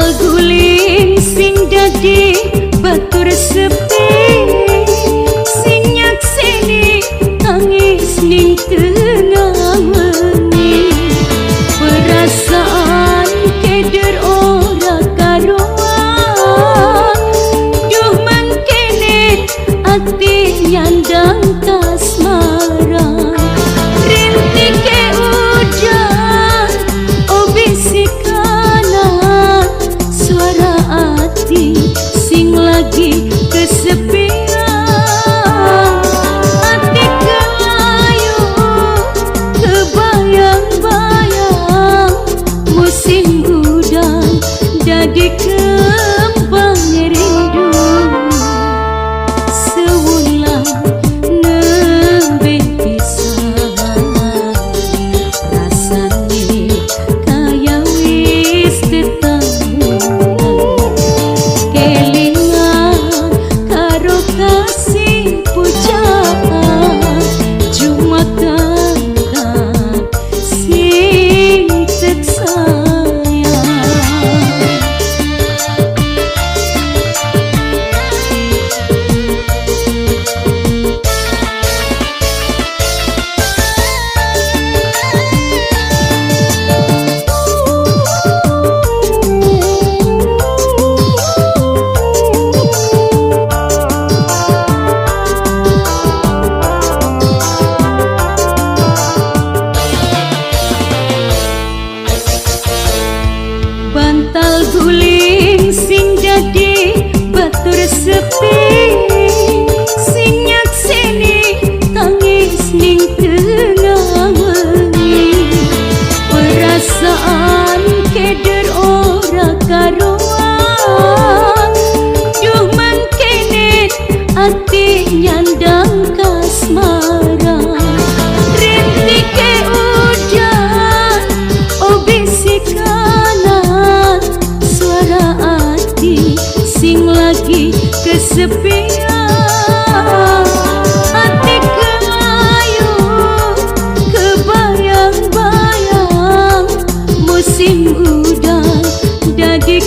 Bantal guling sing dadi batur sepi, sing nyakseni tangis ning tengah wengi. Perasaan keder ora karuan, duh mangkene ati nyandang kasmaran. Rintike udan obisikanan, suara ati sing lagi kesepian. Ati kelayu kebayang-bayang, musim udan dadi kembang rindu. Sewulan nembe pisan, rasane kaya wis tetahunan. Kelingan karo kasih pujaan, cuma kakang sing tek sayang. Bantal guling sing dadi batur sepi, sing nyakseni tangis ning tengah wengi. Perasaan keder ora karuan, duh mangkene ati nyandang kasmaran. Rintike udan obisikanan, suara ati sing lagi kesepian. Ati kelayu kebayang-bayang, musim udan dadi